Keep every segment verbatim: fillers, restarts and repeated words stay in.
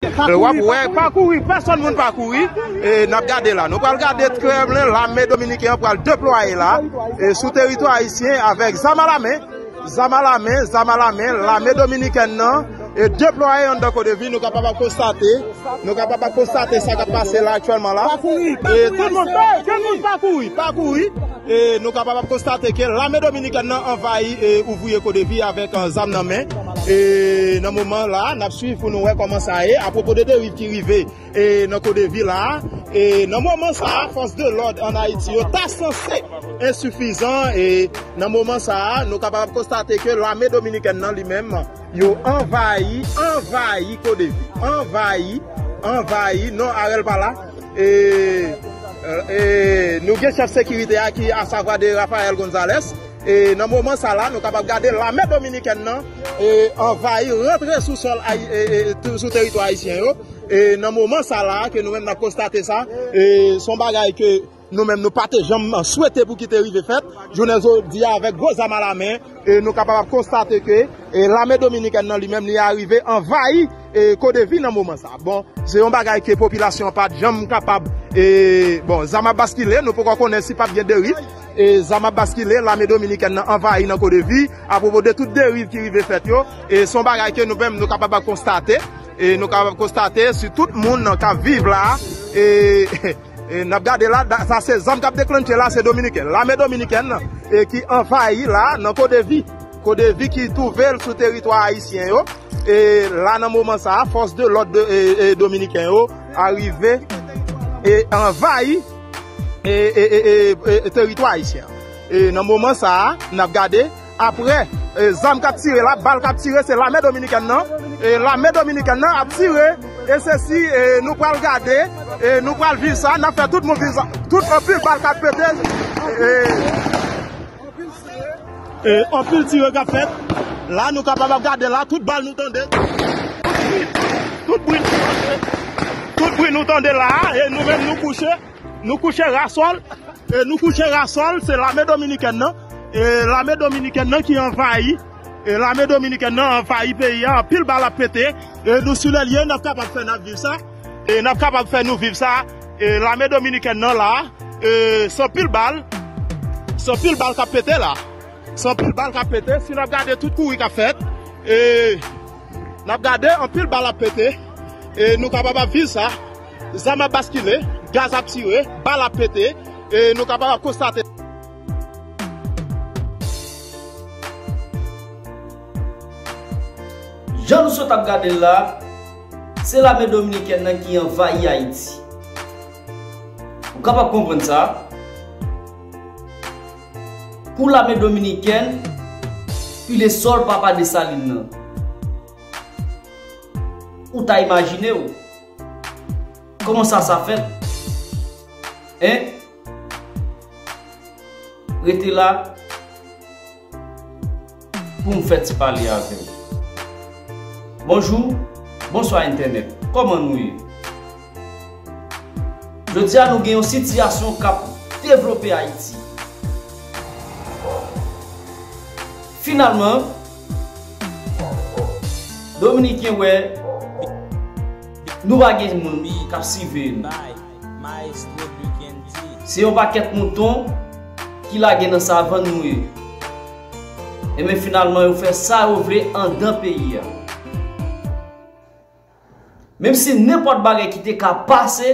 W ap wè, pa kouri, pèsòn moun pa kouri. E n ap gade la. Nou pral gade trèblen lame dominiken an pral deplwaye la. E sou teritwa ayisyen avèk zam a lamen. Zam a lamen, zam a lamen, lame dominikèn nan e deplwaye anndan Kodevi, nou kapab ap konstate, nou kapab ap konstate sa k ap pase la aktyèlman la. Pa kouri, pa kouri, tout moun, tout moun pa kouri, pa kouri. E nou kapab ap konstate ke lame dominikèn nan anvayi e ouvriye Kodevi avèk, eh, zam nan men. E nan moman la, n ap swiv pou nou wè kòman sa ye. Apwopo de deriv ki rive e nan Kodevi la, e nan moman sa a, fòs de lòd ann Ayiti yo ta sanse ensifizan, e nan moman sa a, nou kapab konstate ke lame dominikèn nan li menm, yo anvayi, anvayi Kodevi, anvayi, anvayi, non, Arel pa la, e, e, nou gen chèf sekirite a ki asavwa de Rafael Gonzalez, e nan moman sa la, nou kapab gade lame dominikèn nan, e, anvayi, rantre sou sòl ayi-, e, e, sou teritwa ayisyen yo. E nan moman sa la ke nou menm n ap konstate sa, e se yon bagay ke nou menm nou pa te janm swete pou ki te rive fèt. Jounen jodi a avèk gwo zam a lamen, e nou kapab ap konstate ke, e lame dominikèn nan li menm li arive anvayi, e Kodevi nan moman sa. Bon, se yon bagay ke popilasyon an pa t janm kapab, e bon, zam ap baskile, nou poko konnen si p ap gen deriv. E zam ap baskile, lame dominikèn nan anvayi nan Kodevi, apwopo de tout deriv ki rive fèt yo. E se yon bagay ke nou menm nou kapab ap konstate. E nou kapab konstate si tout moun k ap viv la, e, e n ap gade la, da- sa se zam k ap deklannche la, se dominiken. Lame dominikèn, e ki anvayi la nan Kodevi. Kodevi ki twouve l sou teritwa ayisyen yo. E la nan moman sa a, fòs de lòd de, e, e, dominiken yo arive e anvayi e, e, e, e, e, teritwa ayisyen an. E nan moman sa a, n ap gade, apre, e, zam k ap tire la, bal k ap tire, se lame dominikèn nan. E lame dominikèn nan ap tire, e se si, e, nou pral gade, e nou pral viv sa, n ap fè tout moun viv sa. Tout anpil bal k ap pete, e, e anpil tire k ap fèt. La, nou kapab ap gade la, tout bal nou tande. Tout bri, tout bri nou tande la, e nou menm nou kouche. Nou kouche rasòl, e nou kouche rasòl, se lame dominikèn nan. E lame dominikèn nan ki anvayi. E lame dominikèn nan anvayi peyi a, anpil bal ap pete. E nou sou lè l ye, n ap kapab fè n ap viv sa. E n ap kapab fè nou viv sa. E lame dominikèn nan la, e se anpil bal. Se anpil bal k ap pete la. Se anpil bal k ap pete. Si n ap gade tout kouri k ap fèt, e n ap gade anpil bal ap pete. E nou kapab ap viv sa. Zam ap baskile, gaz ap tire, bal ap pete, e nou kapab ap konstate. Jan nou sot ap gade l la, se lame dominikèn nan ki anvayi Ayiti. Ou kapab konprann sa. Pou lame dominikèn, pile sòl Papa Desalin nan. Ou ta imajine w. Kòman sa sa fèt? Hein? Rete la pou m fè ti pale avè w. Bonjou, bonswa entènèt. Kòman nou ye? Jodi a nou gen yon sitiyasyon k ap devlope Ayiti. Finalman, Dominiken wè nou pa gen moun k ap siveye nou. Se yon pakèt mouton ki lage nan savann nou ye. Enben finalman yo fè sa yo vle anndan peyi a. Menm si nenpòt bagay ki te ka pase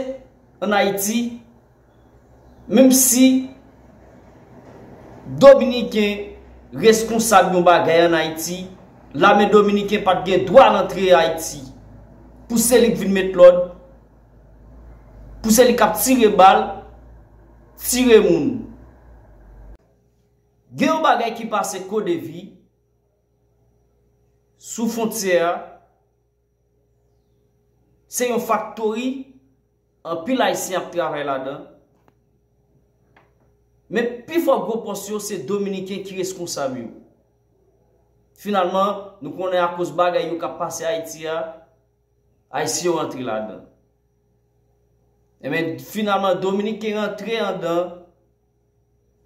ann Ayiti, menm si Dominiken reskonsab yon bagay ann Ayiti, lame dominiken pa t gen dwa rantre Ayiti pou se li k vin met lòd, pou se li k ap tire bal, tire moun. Gen yon bagay ki pase Kodevi, sou fwontyè a, se yon faktori, anpil Ayisyen ap travay ladan. Men pi fò gwo pòs yo se Dominiken ki reskonsab yo. Finalman, nou konnen akoz bagay yo k ap pase Ayiti a, Ayisyen yo rantre ladan. Enben, finalman, Dominiken rantre anndan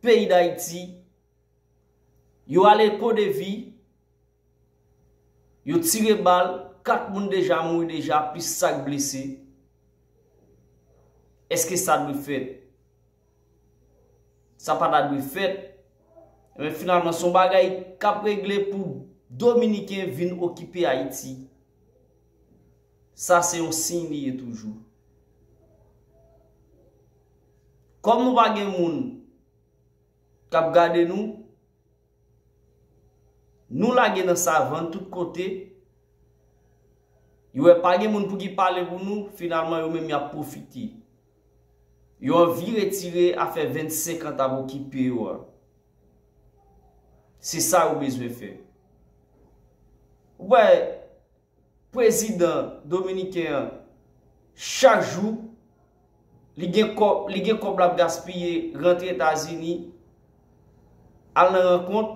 peyi Dayiti, yo ale Kodevi, yo tire bal, Kat moun deja mouri deja, plis sa k blese. Èske sa dwe fèt? Sa pa ta dwe fèt. Men finalman, se yon bagay k ap regle pou Dominiken vin okipe Ayiti. Sa se yon siy li ye toujou. Kòm nou pa gen moun k ap gade nou, nou lage nan savann tout kote, yo wè pa gen moun pou ki pale pou nou, finalman yo menm y ap pwofite. Yo anvi retire afè vennsenk an t ap okipe yo a. Se sa yo bezwen fè. Ou wè, prezidan dominiken an, chak jou, li gen kòb, li gen kòb l ap gaspiye, rantre Etazini, al nan rankont,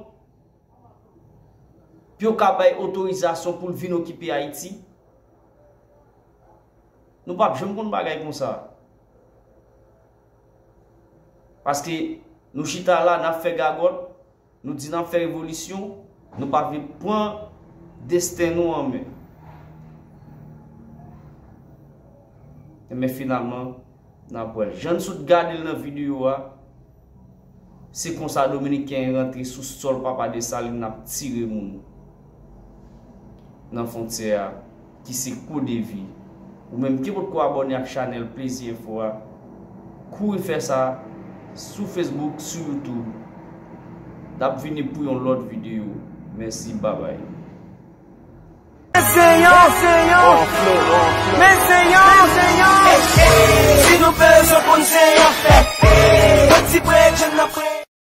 pou yo ka bay otorizasyon pou l vin okipe Ayiti. Nou p ap janm konn bagay konsa. Paske nou chita la, n ap fè gagòt, nou di n ap fè revolisyon, nou pa vle pran desten nou an men. Men finalman, n ap wè l. Jan n sot gade l nan videyo a, se konsa Dominiken rantre sou sòl Papa Desalin, n ap tire moun nan fwontyè a, ki se Kodevi. Ou menm ki potko abòne ak chanèl Plezi Enfo a, kouri fè sa sou Facebook, sou YouTube. N ap vini pou yon lòt videyo. Mèsi, babay. Men se yon, men se yon, men se yon. Si nou bezwen konn se yon fèt. Yon ti bredjenn nan pre.